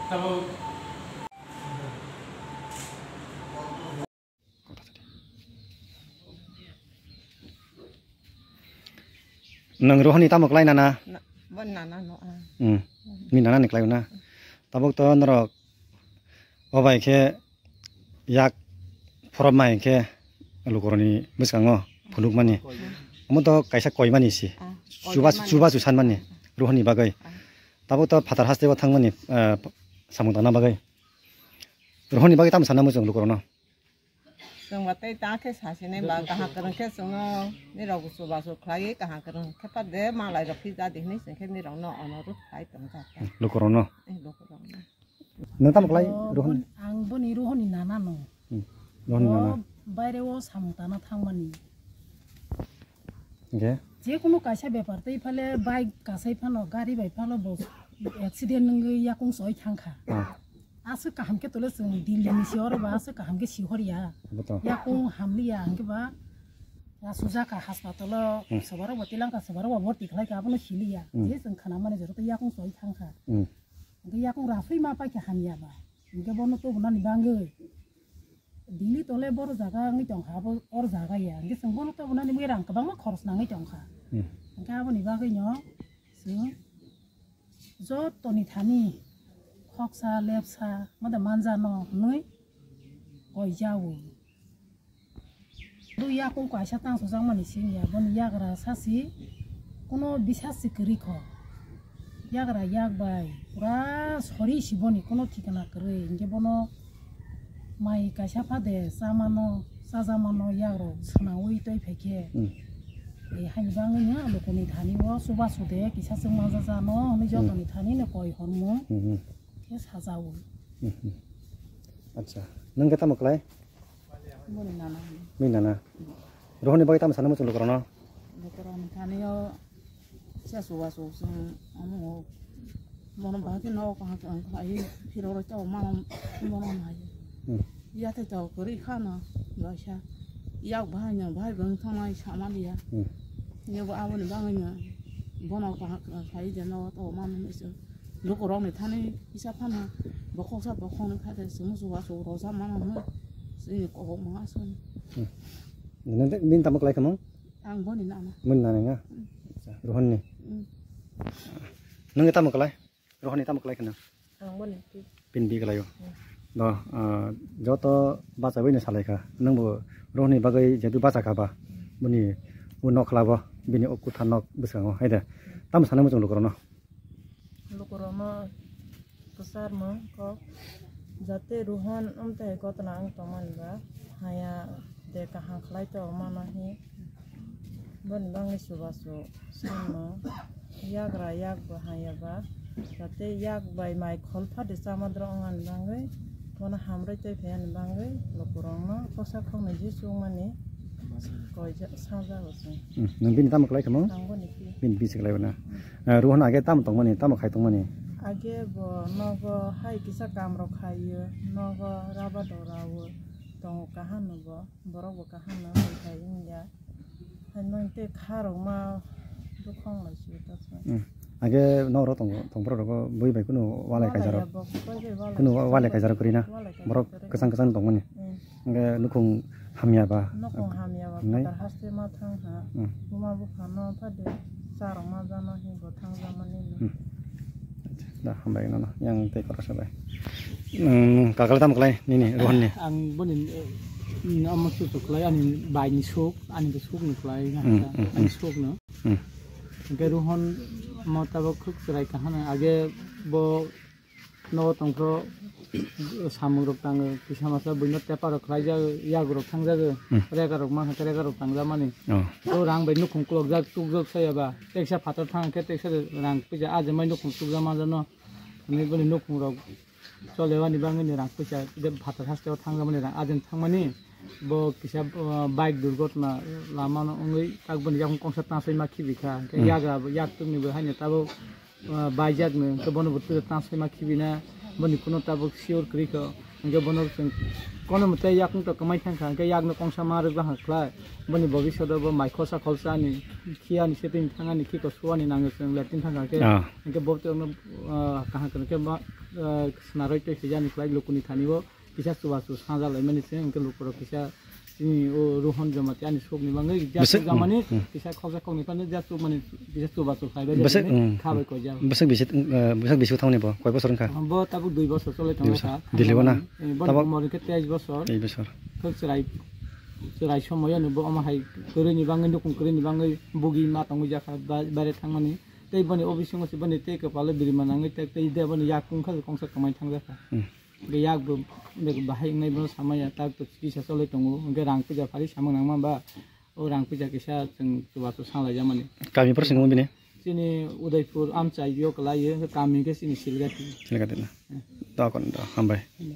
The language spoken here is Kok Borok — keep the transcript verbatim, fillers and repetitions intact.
Nwng Rohoni tamo klai nana? Na, bo nana no, ah. Hmm. Ni nana ni klai na. Tabuk to norok obai khe yak phorobmai khe lukurokni bwskango phunukmani. Omo to kaisa koimani si. Ah, chuba, koimani. Chuba chusanmani Rohoni bagwi. Ah. Tabuk to phatar hasteo thangmani, ah, samung tangna bagwi. Rohoni bagwi tamo sana muchung lukurokno? Chwng ba tei ta khe sasinai ba, kaham kwrwng khe chwngno nirok bo chubachu khlaiwi kaham kwrwng khe pha de malai rok phija di hinwi chwng khe nirokno onurudh khlai tongjak. Lukurokno? Eh, lukurokno. Nwng tamo khlai, oh, Rohon? Bon-, ang boni Rohoni nana no. Hmm. Rohoni nana. Bo baire o samung tana thangmani. Hingke? Jekunu kaisa bepar tei phale bike kasai phano, gari bai phano bo accident wngwi yakung choi thangkha. Ah. Aswk kaham khe tole chwng Delhi ni si oro ba aswk kaham khe si horya. Abo to. Yakung hamliya hingke ba asujaka hospital o. Hmm. Sobarok bo tilangkha, sobarok bo borti khlaikha, abono siliya. Hmm. Je chwng khnamani jora tei yakung choi thangkha. Hmm. Hingke yakung raphri ma paikha hamya ba. Hingke bono tobonani bangwi. Delhi tole boro jaga wngwi tongkha, abo or jaga ya. Hingke chwng bono tobonani bagwi rang kwbangma khoros nangwi tongkha. Hmm. Hingke aboni bagwino chwng jotoni thani khoksa lepsa mada manjano hwnwi koijao. Bo yakung kaisa tangsojakmani simi ya, boni yagra sasi kuno bisas se kwrwi kho. Yagra yak bai pura sori si boni kuno thikana kwrwi, hingke bono mai kaisa phade chamano, chajakmano yagrok swnawi twi phaikhe. Hmm. E, haini bagwino lukuni thani o chubachu de kisa chwng manjajano hwnwi, hmm, jotoni thani no koi hormung, hmm, hmm, khe sajao. Hmm, hmm. Acha, nwng khe tamo khlai? Boni nana hwnwi. Bini nana. Rohoni bagwi tamo sana muchung lukurokno? Lukurokni thani o se chubachu chwng omo o bono bahai khe nogo kaham kaham khlai phirok rok tei mano bono hai. Hmm. Yathai to kwrwi khano baisa yak bahai no bahai bo wng thangmani sama liya. Hmm. Yabo aboni bagwino bono kaham kaham khlai je nogo to mano hinwi chwng. Lukurokni thani kisa phano bokhoksa bokhoknwi kha de chwng chubachu rojak mano hwnwi chini kok ma aswk. Hmm. Nini, nini tamo khlai kha mung? Ang boni nana. Boni nana nga? Hmm. Acha, Rohon ni? Hmm. Nwng tamo khlai? Rohon ni tamo khlai kha nang? Ang boni pi. Pin bi khlai o? Hmm. Do, ah, joto bacha bai no salai kha. Nwng bo Rohon ni bagwi jehetu bacha kha ba. Boni o nok khla bo, bini o kutha nok bwskango, hai de. Tamo sanai muchung lukurokno? Lukurokno kwcharmung kok, jate Rohon amtwi gotna wng tongmani ba, haya de kaham khlai tongmano hi, boni bagwi chubachu sanmung, yagra yak bo haya ba, jate yak bai mai khol phade chamadrok wngnani bagwi, bono hamrwi tei phaiyani bagwi lukurokno koksa khoknwi jisukmani koijak, sajago chwng. Hmm, nwng bini tamo khlai kha mung? Ang boni pi. Bini bisi khlai bo na. Hmm. Eh, Rohon age tamo tongmani, tamo khai tongmani? Age bo nogo hai kisa kam rok khai o, nogo raba dora o, tongo kaham no bo, borok bo kaham no hai khai wngya. Hai nwng tei kha rok ma bukhong lai si ta sa. Hmm. Age nok rok tongo, tong borok rogo bui bai kunu walai kaijak rok. Walai ya bo, koi bai walai. Kunu wa-, walai kaijak rok kwrwi na. Walai kaijak borok kwrwi. Kwchang kwchang tongmani. Hmm. Hingke nukhung hamya ba? Nukhung hamya ba, nai? Phatar haste ma thang ha. Hmm. Buma bupha no phade charok ma jano hi bo thang jamani no. Hmm. Da hambai nono, yang tei kotor sabai. Hmm, kakal tam klai nini, Rohon ni? Ang boni, eh, amo susu klai, ani bai ni suk, ani ke suk ni klai na. Hmm, hmm, ani hmm. Suk no. Hmm. Hingke Rohon mo tabok khuk chwrai kahana, age bo nogo tongphro samung rok tango, kisa masa buino tepa rok khlai jago, yago rok thang jago, hmm. Rega rok ma khe rega rok tang jamani. Oh. O rang bai nukhung kulok jak tuk jak saya ba, teksa phatar thang khe teksa rang pija a jamai nukhung tuk jak ma jano, hinwi boni nukhung rok chole wani bangwi ni rang pisa de phatar haste o thang jamani rang a jen thang mani. Bo kisa, uh, bike durgotna lama no wngwi tak boni yakung kongsa ta soi ma khibi kha. Hingke hmm. Yagra bo yak tuk ni bo haino tabo, uh, baijak no, hingke bono bo tura ta soi ma khibi na, boni kuno tabo sure kwrwi kha. Hingke bono chwng kono mwtai yakung to kwmai thangkha, hingke yakno kongsa ma rwgwlak khlai. Boni bobiswt bo mai khosa kholsa ani, khiyani setting thangani, khiko suwani nango chwng latrine thangkha khe. Ah. Hingke bo tongno, ah, kaham kwrwng khe ma, ah, swnarwi twi swijani khlai lukuni thani o kisa chubachu saja laimani se, hingke lukurok kisa chini o Rohon Jamatia ani sukni bagwi ja Bwswk, sukjamani, hmm, hmm. Kisa khoksa khokni phano ja sukmani kisa chubachu khlaibai Bwswk, jani hmm, khabai hmm. Koi ja. Bwswk bisi, eh, bwswk bisi thangni bo, koi bosor wngkha? Bo tabuk dui bosor cholai Dui tongo bosor. Kha. Delhi o na? Eh, bo Tabuk? Umor hingke teis bosor. Teis bosor. Khe chwrai, chwrai somoyano bo omo hai kwrwini bagwi, nukung kwrwini bagwi bugi ma tongwi jakha ba-, baire thangmani. Tei boni o bisingo se boni tei kwpalo birima nangwi tak tei de boni yakung kha kongsa kwmai thangjakha. Hmm. Hingke yak bo, hingke bahai wngnai bono samaya tak to chikisa cholai tongo. Hingke rang puja phari samung nangma ba o rang puja kisa chwng chubachu sanglai jamani. Kami poro singmo bini? Chini Udaipur amchai yo kwlai yo, hingke kami hingke chini Silgati. Silgati na. Hmm. Dokon do, hambai. Hmm.